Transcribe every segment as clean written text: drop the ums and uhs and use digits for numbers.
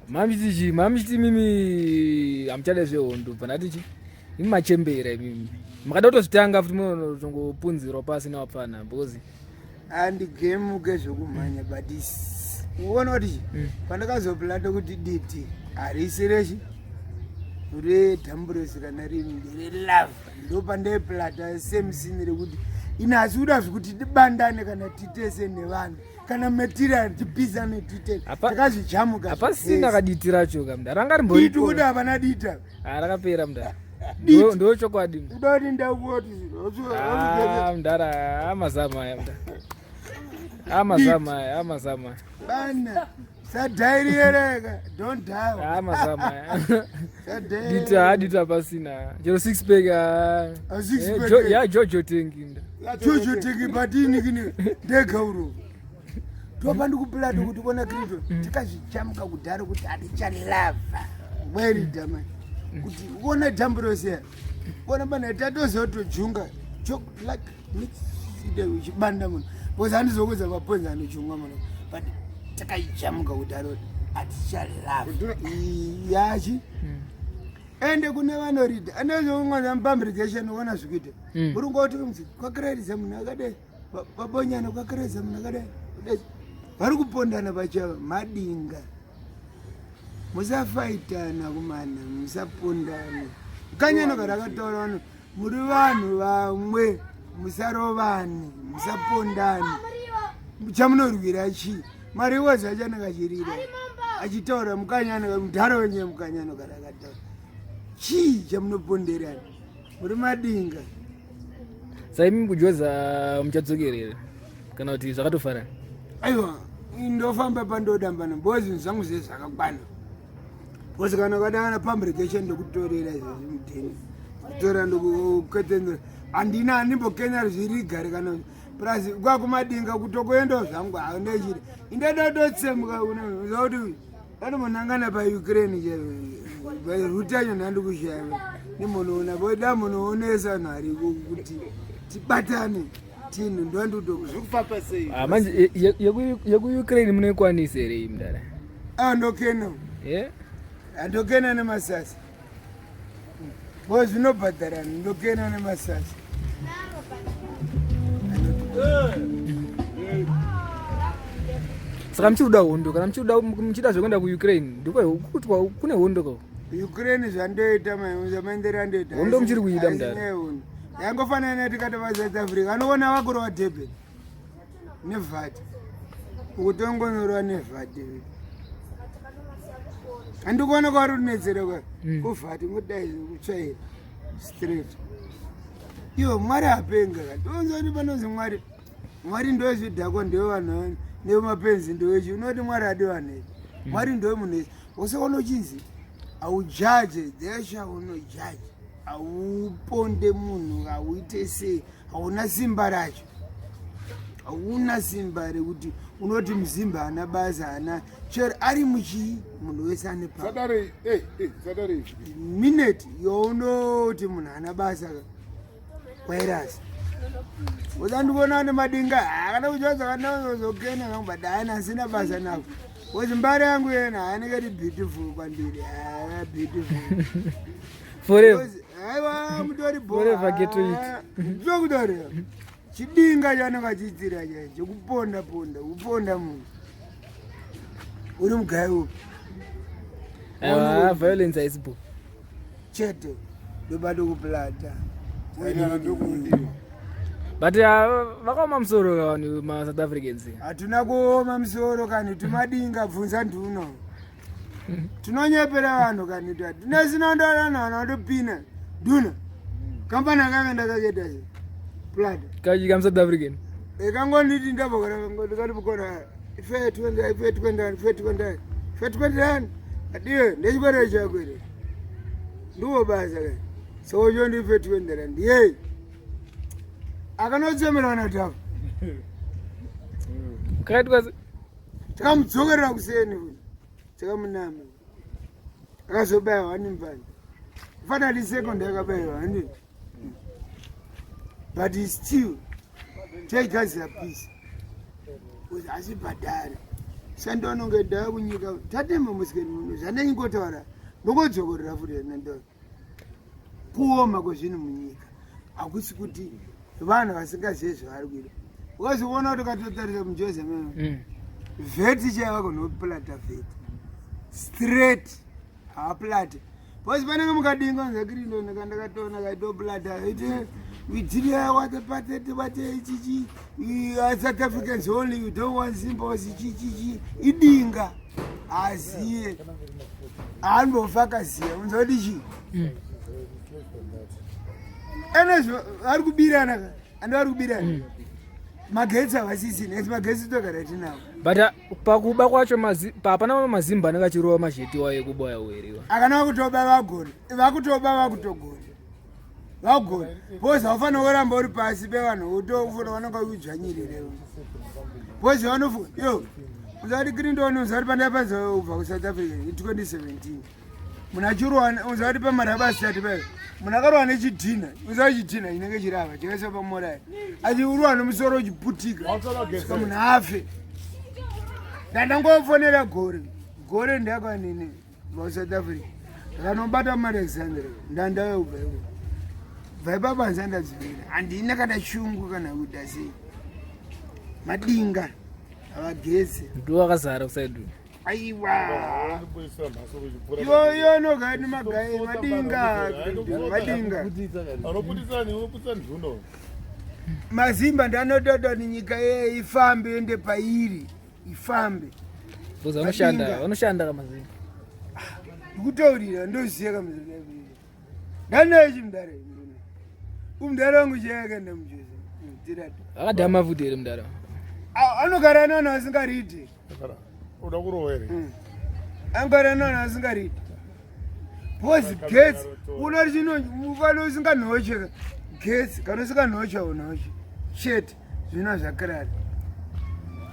Mamichiti chii? Mamichiti mimi hamuchada zvehondo bva ndati chii? Imi machembera imimi. Makada kutozvitanga futi munotongopunzirwa pasi nevapfana because handigemuke zvekumhanya but uona kuti pandakazoplata kuti diti harisi rechi redhamburosi kana rini nderelove ndopandaiplata same scene rekuti ini hasi kuda zvekuti tibandane kana titese nevanhu kana material tipisane tite takazvijamuka. Hapasina kaditi racho ka mdara, ranga rimbori kuda hapana dita. Ah, rakapera mdara, ndo chokwadi. Kuda kuti ndakuoti ah, mdara, amazama aya mdara, amazama aya, amazama bana sadhairiereka, don't die. Amazama aya, dita dita pasina chero six pack. Ah, eh, ya jojo tengi mdara. Jojo tengi patini kini ndega uro topa ndikupulata kuti kona krito tikazvichamuka kudhara kuti hatichalava weridha mani kuti uona dhamburosi ona bana tatozotojunga like uchibanda munhu because handizokudza maponzi anochungwa muno, but takaijamuka kudhara kuti hatichalava yachi ende kune vanoridha anezvoungonza mupambrigation uona zvikuita uri ngoti kunzi kwakiraidza munhu akadai babonyana kwakiraidza munhu akadai vari kupondana pachava madinga. Musafaitana kumana, musapondana. Kanyano kana akataura vanhu muri vanhu vamwe, musarovani, musapondani. Chamunorwira chii? Mari wazi achanenge achirira achitaura mukanyano mudhara wenye mukanyano kana akataura chii chamunoponderana muri madinga. Saimi kujoza muchadzokerera kana kuti zvakatofanana? Aiwa, ndofamba pandodambana because zvinhu zvangu zve zvakakwana, because kana ukadana pambrigation ndokutorera izvozvi mudheni kutora ndokuketendera handina handimbokenya zvirigare kana plus kwakumadinga kutokuendawo zvangu handechiri indadototsemuka kuti anomonangana paUkraine ruti yacho ndandikushaya nemunoona voda munoonesa vanhu ariko kuti tibatane tinhu ndondudokufamba sei. Ah, manje yekuUkraine munoikwanisa here iyi mudara? Andokena andokena nemasasi bo zvinobhadharana, ndokena nemasasi. Saka muchiri kuda hondo kana muchida zvekuenda kuUkraine, ndiko kuti kune hondo ko? Ukraine zvandoita zvamaendero andoita. Hondo muchiri kuida mudara? Hondo yangofanana tikati vaSouth Africa anoona vakurova Durban nevhati ukutongonorwa nevhati handikuona kwaari kunetsera kwa kuvhati ngodai kutsvaira straight iwo Mwari apenga katonzoti panonzi Mwari, Mwari ndowezvidhakwa, ndewevanhu newemapenzi, ndewechi unoti Mwari adi vanhu ii. Mwari ndewe munhu isi usaona uchinzi haujaje desha unojaje hauponde munhu hauite sei, hauna simba racho, hauna simba rekuti unoti muzimba haana basa, haana chero ari muchii munhu wese ane mineti younoti munhu haana basa kwairasa usandikuona nemadinga akada kujoza kanazokena vangu but haana asina basa navo because mbari yangu yena haanenge ri beautiful kwandiri, beautiful. Forever. Aiwa, mutori. Forever get to it. Zvokutaurira chidinga chanenge achiitira chai chekuponda ponda kuponda munhu uri mugai upi? Ah, violence haisipo. Chete ndobado kuplata. But vakaoma musoro vanhu maSouth Africans. Hatina kuoma musoro kani tumadinga, bvunza nduno tinonyepera vanhu kani tinesinondoranhu vanhu vandopina nduna kambani akanga ndakaketa se plata. Kachika muSouth African. Ikangonditi ndabokora ife 20, ife 20, ife 20, ife 20 adiwe ndechikwerero chako ere ndiwo basa ka socho ndife 20 rand yei akanotsemerwa natafu. Kakaitwa. Takamudzokerera kuseni, takamunama akazobaya one mvana fanali second akabayiwa handi, but still taigadzira peace asibhadhara. Sandononge da kunyika tatema musikeni muno zvandingotaura ndongodzokorera futi nando kuoma kwezvinhu munyika hakusi kuti vanhu vasingazive zvavari kuita. Ukazoona kuti ukatotarisa muJose meme vheti chaiva vagonoplata vheti straight havaplate because panenge mukadinga nzakirindo ndakatoona kaitoplata ite widziria wate patete wate chichi South Africans only you don't want symbols chichichi idinga aziye haanbofa akaziya unzwa kuti chii ene vari kubirana ka andi vari kubirana magetsi havasisina esi magetsi togara tinawo. But pakuba kwacho hapana mazimba anenge achirova mazheti wayo ekuboya weriwa. Akana vakutoba vagona, vakutoba vakutogona, vagona because haufanira kuramba uri pasi pevanhu utofuna vanonga udzvanyirire because vanofunga yo uzati Clinton uzati pandaipanza ubva kuSouth Africa in 2017 munhu achirowa uzati pamarabasati payo munhu akarowa nechidhina uzati chidhina chinenge chiri apa chakaiswa pamorai achirowa nemusoro uchiputika saka munhu afe. Ndandangofonera gore gore ndakanini vaSouth Africa ndakanobata muAlexandra ndandauya kubva iko bva ipapa handisandadzivira handina kana shungu kana kuita sei madinga havageze. Ndo akazara kusaidu. Aiwa, iyo iyo nogani magai madinga madinga mazimba ndanotoda kuti nyika yeye ifambe ende pairi ifambe. Because vanoshanda. Madinga. Vanoshanda kamazimba. Ndikutaurira ndoziya kamazimba ndanachi mudare umudare wangu chayakaenda mujozi tirati. Akadhama futi here mudara? Anogara navanhu vasingaridi. Uda kurohwa here? Anogara navanhu vasingaridi because getsi unoti chino kana usinganhoche getsi kana usinganhoche unhoche chete zvino zvakarara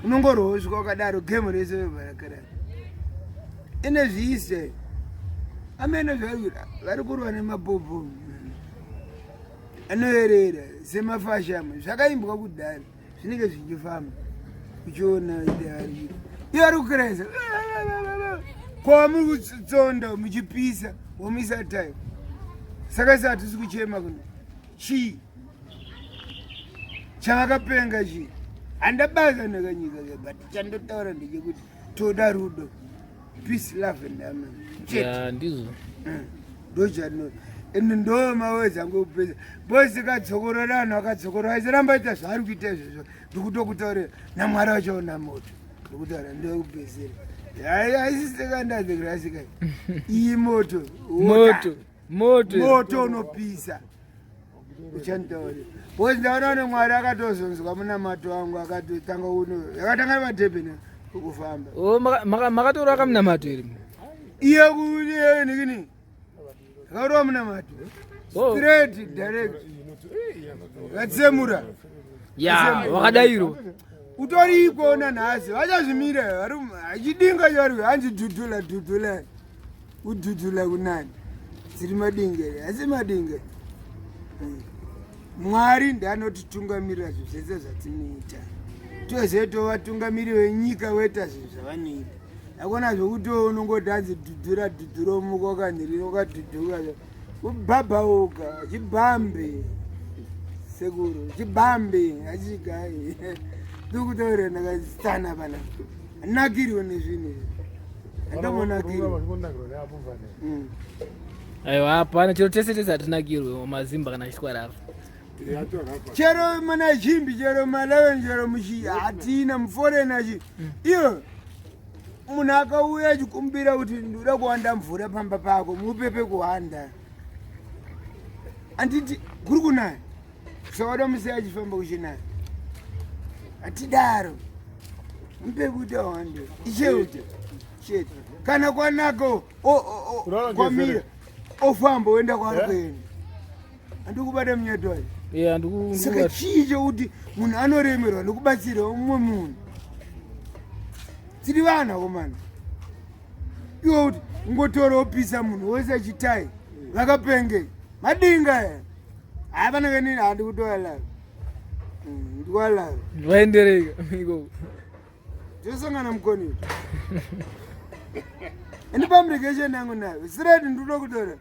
unongorohoswa wakadaro gemu rese robva rakarara ine zviise amene zvauri vari kurwa nemapopo anoerera semafashamu zvakaimbwa kudhara zvinenge zvichifamba uchiona ivo ari kukreza kwamuri kutsonda muchipisa womisa time saka sa hatisi kuchema kuno chii chavakapenga chii handabasa nekanyika but chandotaura ndechekuti toda rudo, peace, love and harmony chete. Ya, ndizvo. Ndochano ende ndo mawedzi angu ekupedza bosi kadzokorora vanhu vakadzokorora aisaramba ita zvaari kuita izvozvo ndikutokutaurira namwari vachaona moto ndikutaura ndokupedzisira haisisekandazekurasika iyi moto. Moto moto. Moto unopisa uchanditaurira because ndaona une mwari akatozonzwa munamato wangu akatotanga uno yakatanga madhebheni ukufamba. Oh, makatorwa kamunamato here? Iye kunikini akatorwa munamato. Oh. Straight direct vatsemura. Ya, wakadairo. Utori ikona nhasi vachazvimira achidinga chari hanzi dhudhula dhudhula kudhudhula kunani dziri madinga here asi madinga. Mwari ndianotitungamirira zvinhu zvese zvatinoita tose tovatungamiri venyika voita zvinhu zvavanoita akona zvokuti unongoti hanzi dhudhura dhudhura omuka wakanhirira wakadhudhuka kubhabhauka chibhambe sekuru chibhambe achigai ndikutaurira ndakasitana pana nakirwe nezvinhu izvi handomonakirwe. Aiwa, hapana chero tese tese hatinakirwe mazimba kana achitwarafa. Chero mana chimbi chero malawen chero muchi hatina muforena chi iyo munhu akauya achikumbira kuti ndoda kuwanda mvura pamba pako mupe pekuwanda handiti kuri kunaya saka musiya achifamba kuchinaya hatidaro mupe kuti awande icheuta chete kana kwanaka kwamira ofamba oenda kwaari kuenda handikubata munyato ayo. Ya. Saka chii chekuti munhu anoremerwa nekubatsira umwe munhu tiri vanhu akomana iwo kuti ungotora wopisa munhu wese achitai vakapenge madinga aya haya panenge nini handi kutoalava ndikualava. Vaendereka ikoko. Tosangana mukoni. Ini pamurigation yangu nayo. Straight ndinoda kutora.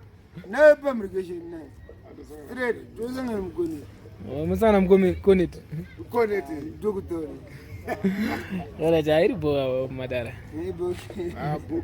Nayo pamurigation nayo. Straight tosangana mukoni. Oh, musangana mukoneti. Mukoneti ndokutora. Ora chairi bo madara. Ibo. Ah, bo.